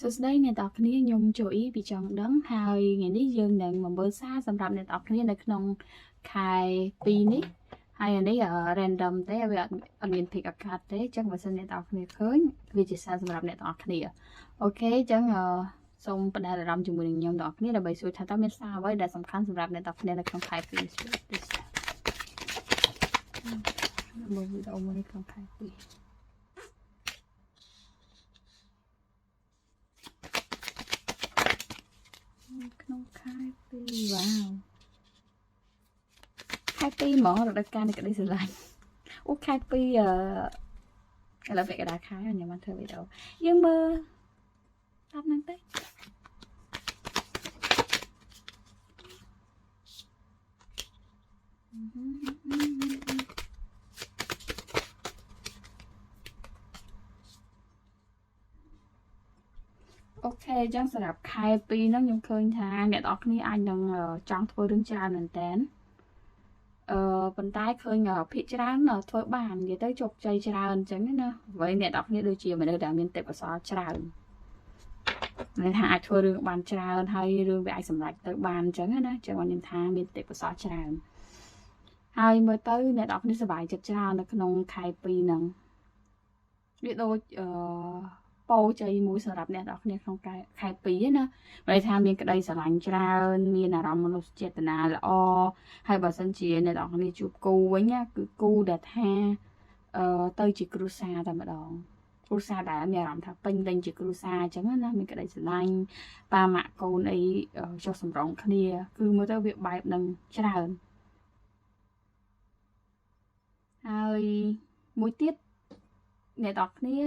សួស្តីអ្នកទាំងអស់គ្នាខ្ញុំចូលអ៊ីពីចង់ដឹងហើយថ្ងៃនេះយើងនឹងមកមើលសារសម្រាប់អ្នកទាំងអស់គ្នានៅក្នុងខែ2នេះហើយអានេះ random ទេវាអត់មាន pick a card ទេអញ្ចឹងបើសិនអ្នកទាំងអស់គ្នាឃើញវាជាសារសម្រាប់អ្នកទាំងអស់គ្នាOK អញ្ចឹងសូមផ្ដល់អារម្មណ៍ជាមួយនឹងខ្ញុំទាំងអស់គ្នាដើម្បីសួរថាតើមានសារអ្វីដែលសំខាន់សម្រាប់អ្នកទាំងអស់គ្នានៅក្នុងខែ2នេះមើលវីដេអូមួយនេះក្នុងខែ2ក្នុងខែ2វ៉ាវខែ2ហ្មងរដូវកាលនៃក្តីស្រឡាញ់អូខែ2ឥឡូវពាក់កណ្ដាលខែខ្ញុំបានធ្វើវីដេអូយើងមើលតាមហ្នឹងទៅOK អញ្ចឹងសម្រាប់ខែ2ហ្នឹងខ្ញុំឃើញថាអ្នកទាំងអស់គ្នាអាចនឹងចង់ធ្វើរឿងច្រើនមែនតើប៉ុន្តែឃើញភាគច្រើនធ្វើបាននិយាយទៅជោគជ័យច្រើនអញ្ចឹងណាអ្វីអ្នកទាំងអស់គ្នាដូចជាមនុស្សដែលមានទេពកោសល្យច្រើនន័យថាអាចធ្វើរឿងបានច្រើនហើយរឿងវាអាចសម្រេចទៅបានអញ្ចឹងណាចឹងខ្ញុំថាមានទេពកោសល្យច្រើនហើយមើលទៅអ្នកទាំងអស់គ្នាសប្បាយចិត្តច្រើននៅក្នុងខែ2ហ្នឹងវាដូចពោជ័យមួយសម្រាប់អ្នកទាំងអស់គ្នាក្នុងខែ2ណាបើថាមានក្តីស្រឡាញ់ច្រើនមានអារម្មណ៍មនោចេតនាល្អហើយបើសិនជាអ្នកទាំងអស់គ្នាជួបគូវិញណាគឺគូដែលថាទៅជាគ្រួសារតែម្ដងគ្រួសារដែលមានអារម្មណ៍ថាពេញលេញជាគ្រួសារអញ្ចឹងណាមានក្តីស្រឡាញ់ប៉ាម៉ាក់កូនអីចុះសម្រងគ្នាគឺមើលទៅវាបែបនឹងច្រើនហើយមួយទៀតអ្នកទាំងអស់គ្នា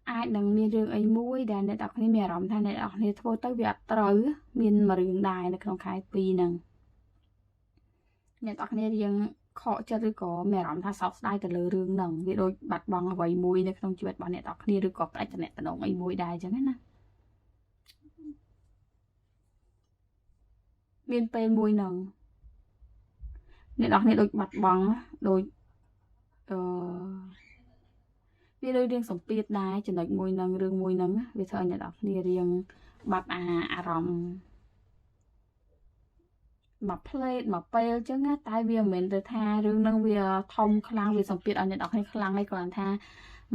អាចនឹងមានរឿងអីមួយដែលអ្នកទាំងអស់គ្នាមានអារម្មណ៍ថាអ្នកទាំងអស់គ្នាធ្វើទៅវាអត់ត្រូវមានមួយរឿងដែរនៅក្នុងខែ2ហ្នឹងអ្នកទាំងអស់គ្នាយើងខកចិត្តឬក៏មានអារម្មណ៍ថាសោកស្ដាយទៅលើរឿងហ្នឹងវាដូចបាត់បង់អ្វីមួយនៅក្នុងជីវិតរបស់អ្នកទាំងអស់គ្នាឬក៏ផ្ដាច់តំណែងអីមួយដែរអញ្ចឹងណាមានពេលមួយហ្នឹងអ្នកទាំងអស់គ្នាដូចបាត់បង់ដូចអឺវាដូចរៀងសម្ពាធដែរចំណុចមួយហ្នឹងរឿងមួយហ្នឹងវាធ្វើឲ្យអ្នកទាំងអស់គ្នារៀងបាត់អារម្មណ៍មួយផ្លេតមួយពេលអញ្ចឹងណាតែវាមិនមែនទៅថារឿងហ្នឹងវាធំខ្លាំងវាសម្ពាធឲ្យអ្នកទាំងអស់គ្នាខ្លាំងឯងគ្រាន់ថា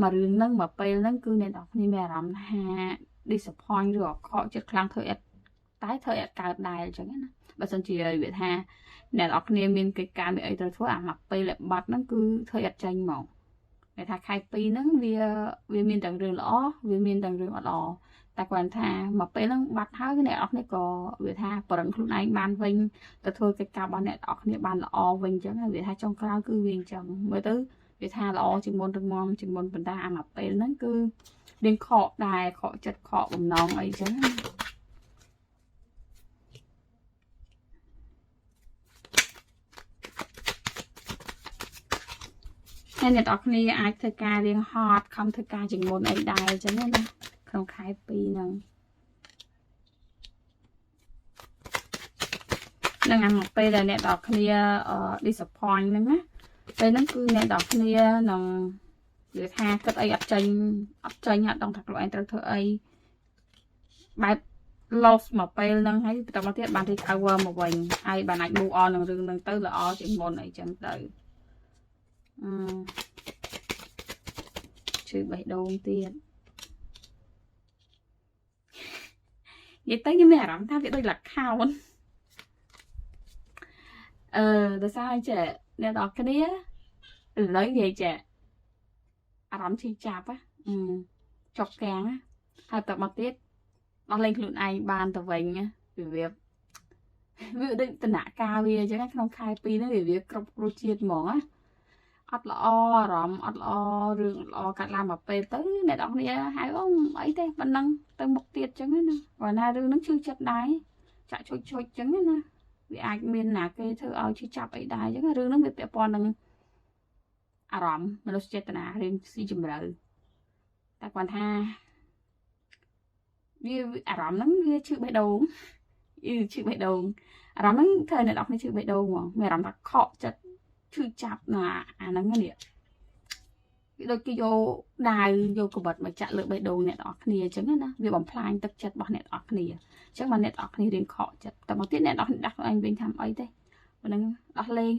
មួយរឿងហ្នឹងមួយពេលហ្នឹងគឺអ្នកទាំងអស់គ្នាមានអារម្មណ៍ថា disappoint ឬក៏ខកចិត្តខ្លាំងធ្វើអត់តែធ្វើអត់កើតដែរអញ្ចឹងណាបើសិនជាវាថាអ្នកទាំងអស់គ្នាមានកិច្ចការមានអីត្រូវធ្វើអាមួយពេលបាត់ហ្នឹងគឺធ្វើអត់ចេញហ្មងគេថាខែ2ហ្នឹងវាមានទាំងរឿងល្អវាមានទាំងរឿងអត់ល្អតែគាត់ថាមកពេលហ្នឹងបាត់ហើយអ្នកនរគ្នាក៏វាថាប្រឹងខ្លួនឯងបានវិញទៅធ្វើកិច្ចការរបស់អ្នកនរគ្នាបានល្អវិញអញ្ចឹងវាថាចុងក្រោយគឺវាអញ្ចឹងមើលទៅវាថាល្អជាងមុនរឹងមាំជាងមុនប៉ុន្តែអាមួយពេលហ្នឹងគឺរៀងខកដែរខកចិត្តខកបំណងអីចឹងណាហើយអ្នកនរគ្នាអាចធ្វើការរៀងហត់ខំធ្វើការជាងមុនអីដែរអញ្ចឹងណាក្នុងខែ2ហ្នឹងនឹងអាមកពេលដែលអ្នកនរគ្នា disappoint ហ្នឹងណាពេលហ្នឹងគឺអ្នកនរគ្នានឹងនិយាយថាគិតអីអត់ចេញអត់ចេញអត់ដឹងថាខ្លួនឯងត្រូវធ្វើអីបែប loss មកពេលហ្នឹងហើយបន្តមកទៀតបាន recover មកវិញហើយបានអាច move on នឹងរឿងហ្នឹងទៅល្អជាងមុនអីចឹងទៅអឺឈឺបេះដូងទៀតនិយាយទៅខ្ញុំមានអារម្មណ៍ថាវាដូចលខោនដោយសារចេះអ្នកនរគ្នាឥឡូវនិយាយចេះអារម្មណ៍ឈឺចាប់ហ៎ចុកកាំងហើយតមកទៀតដោះលែងខ្លួនឯងបានទៅវិញវាវាដូចតនការវាអញ្ចឹងក្នុងខែ2ហ្នឹងវាគ្រប់គ្រសជាតិហ្មងណាអត់ល្អអារម្មណ៍អត់ល្អរឿងអត់ល្អកាត់ឡើងមកពេលទៅអ្នកនរគ្នាហៅអូអីទេប៉ុណ្ណឹងទៅមុខទៀតអញ្ចឹងណាបើណារឿងហ្នឹងឈឺចិត្តដែរចាក់ឈុចឈុចអញ្ចឹងណាវាអាចមានណាគេធ្វើឲ្យឈឺចាប់អីដែរអញ្ចឹងរឿងហ្នឹងវាពាក់ព័ន្ធនឹងអារម្មណ៍មនោសចេតនារឿងស៊ីជម្រៅតែគាត់ថាវាអារម្មណ៍ហ្នឹងវាឈឺបេះដូងអឺឈឺបេះដូងអារម្មណ៍ហ្នឹងធ្វើអ្នកនរគ្នាឈឺបេះដូងហ្មងមានអារម្មណ៍ថាខកចិត្តឈឺចាប់ណាអាហ្នឹងនេះ ដូចគេយកដាវយកកបិតមកចាក់លើបេះដូងអ្នកទាំងអស់គ្នាអញ្ចឹងណាវាបំផ្លាញទឹកចិត្តរបស់អ្នកទាំងអស់គ្នាអញ្ចឹងបានអ្នកទាំងអស់គ្នារៀងខកចិត្តតែមកទៀតអ្នកទាំងអស់គ្នាដាក់ខ្លួនឯងវិញថាអីទេប៉ុណ្ណឹងដោះលែង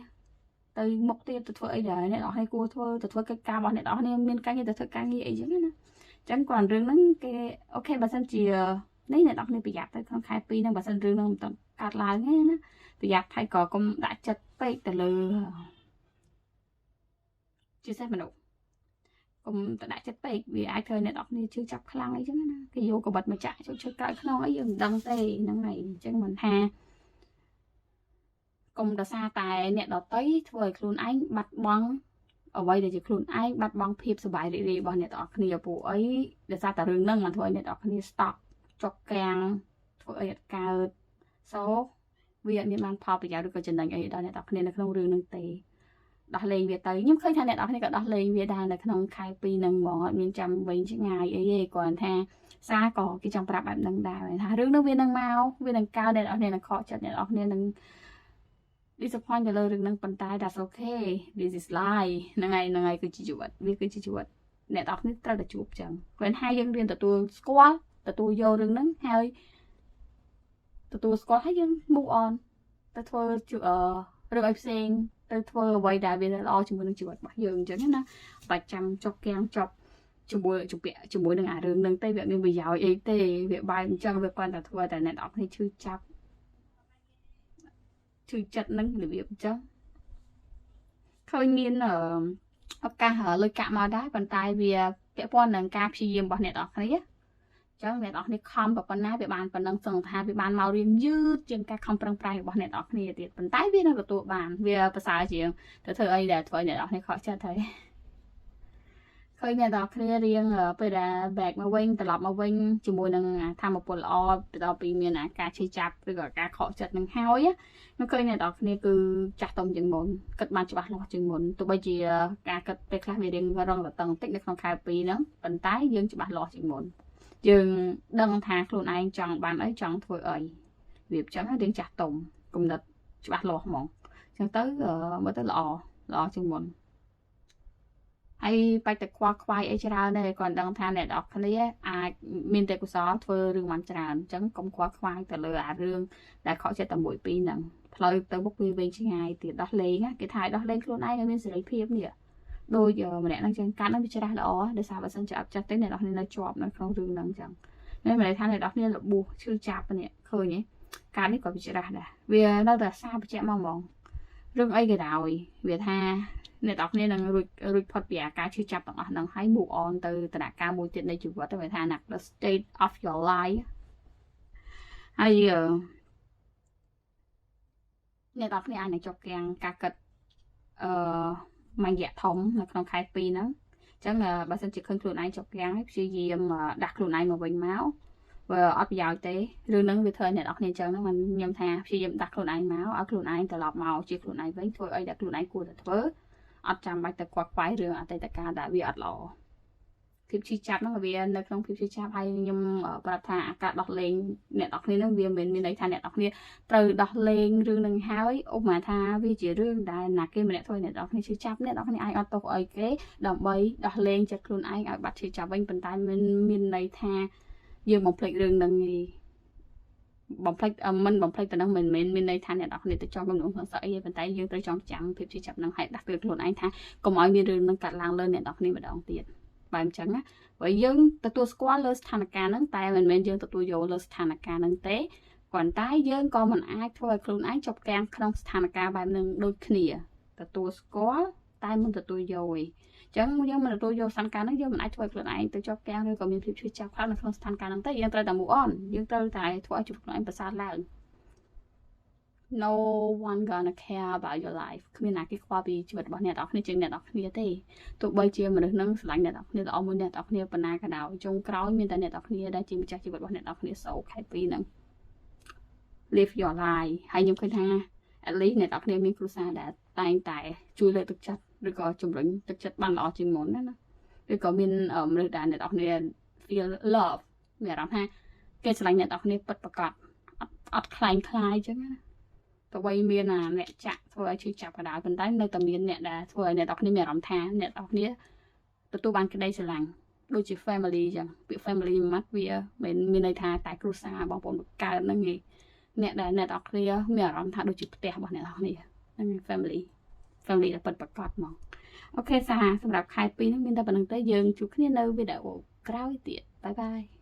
ទៅមុខទៀតទៅធ្វើអីដែរអ្នកទាំងអស់គ្នាគួរធ្វើទៅធ្វើកិច្ចការរបស់អ្នកទាំងអស់គ្នាមានការងារទៅធ្វើការងារអីចឹងណាអញ្ចឹងគ្រាន់រឿងហ្នឹងគេ okay បើសិនជានេះអ្នកទាំងអស់គ្នាប្រយ័ត្នទៅក្នុងខែ2ហ្នឹងបើសិនរឿងហ្នឹងមិនទាន់កើតឡើងទេណាប្រយ័ត្នហើយក៏កុំដាក់ចិត្តពេកទៅលើជាពិសេសមនុស្សកុំទៅដាក់ចិត្តពេកវាអាចធ្វើអ្នកនរគ្នាឈឺចាប់ខ្លាំងអីចឹងណាគេយកកបិតមកចាក់ជួយក្រោយខ្នងអីយើងមិនដឹងទេហ្នឹងហើយអញ្ចឹងមិនថាកុំដោយសារតែអ្នកដតីធ្វើឲ្យខ្លួនឯងបាត់បង់អ្វីដែលជាខ្លួនឯងបាត់បង់ភាពសប្បាយរីករាយរបស់អ្នកទាំងអស់គ្នាពួកអីដោយសារតែរឿងហ្នឹងมันធ្វើឲ្យអ្នកទាំងអស់គ្នា stop ចុកកាំងធ្វើអីអត់កើត so វាអត់មានបានផលប្រយោជន៍ឬក៏ចំណេញអីដល់អ្នកទាំងអស់គ្នានៅក្នុងរឿងហ្នឹងទេដោះលែងវាទៅខ្ញុំឃើញថាអ្នកនរគ្នាក៏ដោះលែងវាដែរនៅក្នុងខែ2ហ្នឹងហ្មងអត់មានចាំវិញឆ្ងាយអីទេគ្រាន់ថាសារក៏គេចង់ប្រាប់បែបហ្នឹងដែរថារឿងហ្នឹងវានឹងមកវានឹងកើតអ្នកនរគ្នានឹងខកចិត្តអ្នកនរគ្នានឹង disappoint ទៅលើរឿងហ្នឹងប៉ុន្តែ that's okay, this is life ហ្នឹងហើយហ្នឹងហើយគឺជាជីវិតវាគឺជាជីវិតអ្នកនរគ្នាត្រូវតែជួបចឹងគ្រាន់តែយើងរៀនទទួលស្គាល់ទទួលយករឿងហ្នឹងហើយទទួលស្គាល់ហើយយើង move on ទៅធ្វើរឿងអីផ្សេងទៅធ្វើអ្វីដែលវាល្អជាមួយនឹងជីវិតរបស់យើងអញ្ចឹងណាបាច់ចាំចុកកាំងចប់ជាមួយជំពាក់ជាមួយនឹងអារឿងនឹងទេវាអត់មានប្រយោជន៍អីទេវាបែបអញ្ចឹងវាគ្រាន់តែធ្វើតែអ្នកនរគ្នាឈឺចាប់ឈឺចិត្តនឹងរបៀបអញ្ចឹងឃើញមានឱកាសលុយកាក់មកដែរប៉ុន្តែវាពាក់ព័ន្ធនឹងការព្យាយាមរបស់អ្នកនរគ្នាចឹងអ្នកនរគ្នាខំប៉ុណ្ណាវាបានប៉ុណ្ណឹងសឹងថាវាបានមករៀងយឺតជាងការខំប្រឹងប្រែងរបស់អ្នកនរគ្នាទៀតប៉ុន្តែវានឹងទទួលបានវាប្រសើរជាងទៅធ្វើអីដែលធ្វើឲ្យអ្នកនរគ្នាខកចិត្តហើយឃើញអ្នកនរគ្នារៀងពេលដែល back មកវិញត្រឡប់មកវិញជាមួយនឹងធម៌ពលល្អបន្ទាប់ពីមានការឈឺចាប់ឬក៏ការខកចិត្តនឹងហើយខ្ញុំឃើញអ្នកនរគ្នាគឺចាស់ទុំជាងមុនគិតបានច្បាស់លាស់ជាងមុនទោះបីជាការគិតពេលខ្លះវារៀងរងតឹងបន្តិចនៅក្នុងខែ2ហ្នឹងប៉ុន្តែយើងច្បាស់លាស់ជាងមុនយើងដឹងថាខ្លួនឯងចង់បានអីចង់ធ្វើអីវាអញ្ចឹងរៀងចាស់ទុំគំនិតច្បាស់លាស់ហ្មងអញ្ចឹងទៅមើលទៅល្អល្អជាងមុនហើយបាច់តែខ្វល់ខ្វាយអីច្រើនទេគាត់ដឹងថាអ្នកនរគ្នាអាចមានតែកុសលធ្វើរឿងបានច្រើនអញ្ចឹងកុំខ្វល់ខ្វាយទៅលើអារឿងដែលខកចិត្តតែមួយពីរហ្នឹងផ្លូវទៅមុខវាវែងឆ្ងាយទៀតដោះលែងគេថាឲ្យដោះលែងខ្លួនឯងឲ្យមានសេរីភាពនេះដូចម្នាក់ហ្នឹងចឹងកាត់ហ្នឹងវាច្រាស់ល្អដោយសារបើសិនជាអត់ចាស់ទេអ្នកនរគ្នានៅជាប់នៅក្នុងរឿងហ្នឹងចឹងនេះមិនន័យថាអ្នកនរគ្នារបួសឈឺចាប់នេះឃើញទេកាត់នេះក៏វាច្រាស់ដែរវានៅតែសារបញ្ជាក់មកហ្មងរឿងអីក៏ដោយវាថាអ្នកនរគ្នានឹងរួចរួចផុតពីអាការឈឺចាប់ទាំងអស់ហ្នឹងហើយ move on ទៅដំណាក់កាលមួយទៀតនៃជីវិតទៅវាថា the state of your life ហើយអ្នកនរគ្នាអាចនឹងជាប់គាំងការគិតអឺមួយរយៈធំនៅក្នុងខែ2ហ្នឹងអញ្ចឹងបើសិនជាឃើញខ្លួនឯងជាប់គាំងហើយព្យាយាមដាក់ខ្លួនឯងមកវិញមកវាអត់ប្រយោជន៍ទេរឿងហ្នឹងវាធ្វើឲ្យអ្នកនរគ្នាអញ្ចឹងហ្នឹងមិនខ្ញុំថាព្យាយាមដាក់ខ្លួនឯងមកឲ្យខ្លួនឯងត្រឡប់មកជាខ្លួនឯងវិញធ្វើអីដែលខ្លួនឯងគួរតែធ្វើអត់ចាំបាច់ទៅខ្វល់ខ្វាយរឿងអតីតកាលដែលវាអត់ល្អភាពឈឺចាប់ហ្នឹងវានៅក្នុងភាពឈឺចាប់ហើយខ្ញុំប្រាប់ថាអាការដោះលែងអ្នកនរគ្នាហ្នឹងវាមិនមានន័យថាអ្នកនរគ្នាត្រូវដោះលែងរឿងហ្នឹងហើយឧបមាថាវាជារឿងដែលណាគេម្នាក់ធ្វើអ្នកនរគ្នាឈឺចាប់អ្នកនរគ្នាអាចអត់ទោសអីគេដើម្បីដោះលែងចិត្តខ្លួនឯងឲ្យបាត់ឈឺចាប់វិញប៉ុន្តែមិនមានន័យថាយើងបំភ្លេចរឿងហ្នឹងទេបំភ្លេចមិនបំភ្លេចទៅនឹងមិនមែនមានន័យថាអ្នកនរគ្នាទៅចង់គំនុំក្នុងសក់អីទេប៉ុន្តែយើងត្រូវចងចាំភាពឈឺចាប់ហ្នឹងឲ្យដាស់តឿនខ្លួនឯងថាកុំឲ្យមានរឿងហ្នឹងកាត់ឡើងលើអ្នកនរគ្នាម្ដងទៀតបែបអញ្ចឹងណាបើយើងទទួលស្គាល់លើស្ថានភាពហ្នឹងតែមិនមែនយើងទទួលយកលើស្ថានភាពហ្នឹងទេគ្រាន់តែយើងក៏មិនអាចធ្វើឲ្យខ្លួនឯងជាប់គាំងក្នុងស្ថានភាពបែបហ្នឹងដូចគ្នាទទួលស្គាល់តែមិនទទួលយកទេអញ្ចឹងយើងមិនទទួលយកស្ថានភាពហ្នឹងយើងមិនអាចធ្វើឲ្យខ្លួនឯងទៅជាប់គាំងឬក៏មានភាពឈឺចាប់ខ្លាំងនៅក្នុងស្ថានភាពហ្នឹងទេយើងត្រូវតែ move on យើងត្រូវតែធ្វើឲ្យជីវិតខ្លួនឯងប្រសើរឡើង no one gonna care about your life គ្មានណាគេខ្វល់ពីជីវិតរបស់អ្នកនរគ្នាជាងអ្នកនរគ្នាទេទោះបីជាមនុស្សនឹងស្រឡាញ់អ្នកនរគ្នាល្អមួយអ្នកនរគ្នាប៉ុណ្ណាក៏ដោយចុងក្រោយមានតែអ្នកនរគ្នាដែលជាម្ចាស់ជីវិតរបស់អ្នកនរគ្នា so ខែ2ហ្នឹង live your life ហើយខ្ញុំឃើញថា at least អ្នកនរគ្នាមានគ្រួសារដែលតែងតែជួយលើកទឹកចិត្តឬក៏ជំរុញទឹកចិត្តបានល្អជាងមុនណាណាឬក៏មានមនុស្សដែលអ្នកនរគ្នា feel love មានអារម្មណ៍ថាគេស្រឡាញ់អ្នកនរគ្នាពិតប្រាកដអត់អត់ខ្លែងខ្លាយអញ្ចឹងណាទោះបីមានអាអ្នកចាក់ធ្វើឲ្យឈឺចាប់ក៏ដោយប៉ុន្តែនៅតែមានអ្នកដែលធ្វើឲ្យអ្នកនរគ្នាមានអារម្មណ៍ថាអ្នកនរគ្នា ទទួលបានក្តីស្រឡាញ់ដូចជា family ចឹងពាក្យ family មួយម៉ាត់វាមិនមានន័យថាតែគ្រួសារបងប្អូនបង្កើតហ្នឹងឯងអ្នកដែលអ្នកទាំងអស់គ្នាមានអារម្មណ៍ថាដូចជាផ្ទះរបស់អ្នកទាំងអស់គ្នាហ្នឹង family family ដែលពិតប្រាកដហ្មង okay សាសម្រាប់ខែ2ហ្នឹងមានតែប៉ុណ្្នឹងទេយើងជួបគ្នានៅវីដេអូក្រោយទៀត bye bye.